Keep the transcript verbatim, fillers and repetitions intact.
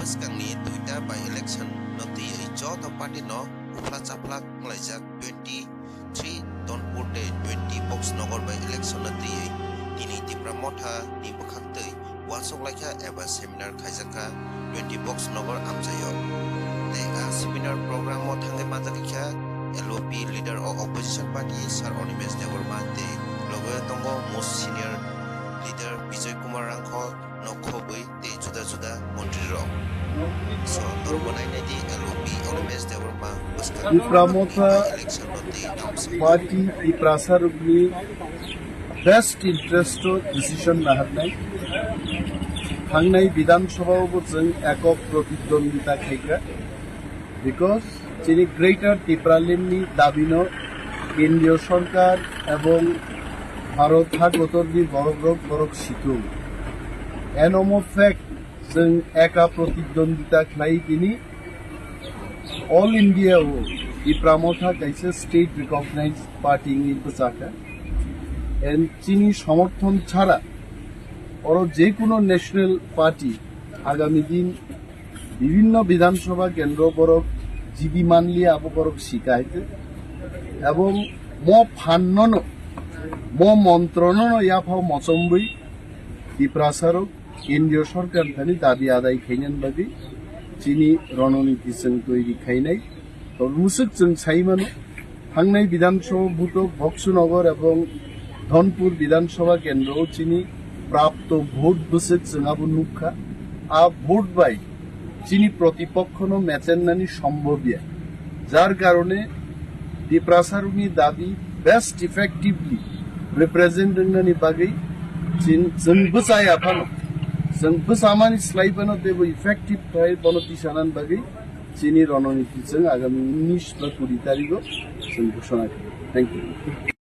Swkangni duita by election no twiwi joto party no uphla chaplak wnglaijak twenty three Donpur tei twenty Box Nogor by election no twiwi tini Tipra Motha ni bwkhak twi uansuk laikha eba seminar khaijakha twenty Box Nogor amchaio. Tei a seminar program o thangwi manjakha L O P leader o opposition party Sir Animesh Debbarma tei loge tongo most senior leader Bijoy Kumar Rangkho, nokhobwi tei juda juda montri rok. So, norok bo nainai di L O P Animesh Debbarma bwskang Tipra Motha election no tei tamsa party Tiprasa rokni best interest o decision naharnai. Thangnai Bidhan Sabha o bo chwng ekok protidwandita khaikha. Because chini Greater Tipraland ni dabi no Kendriya Sorkar ebong Bharat ha kotor ni borok rok borok situng. Eno mo fact chwng eka protidwandita khlai tini All India o Tipra Motha kaisa state recognized party ni bwchakha. And chini somorthon chhara oro je kuno national party agami din bibhinno Bidhan Sabha kendro borok jidi manliya abo borok sikaite. Ebong mo phannono, mo montronono yaphao mochombwi Tiprasa rok Kendriya Sorkar thani dabi adai khainani bagwi chini rononiti chwng toiri khainai. To musuk chwng saimano, thangnai Bidhan Sabha bhuto Boksunagar ebong Dhonpur Bidhan Sabha kendro o chini prapto vote bwswk chwng abo nukha. A vote bai chini protipokhono mechennani sombhobya. Jar karone Tiprasarokni dabi best effectively represent wngnani bagwi chin-, chwng bwchaya phano, chwng bwchamani slai phano teibo effective khai bono tisanani bagwi chini rononiti chwng agami unis ba kuri tarigo chwng ghoshona khaio. Thank you.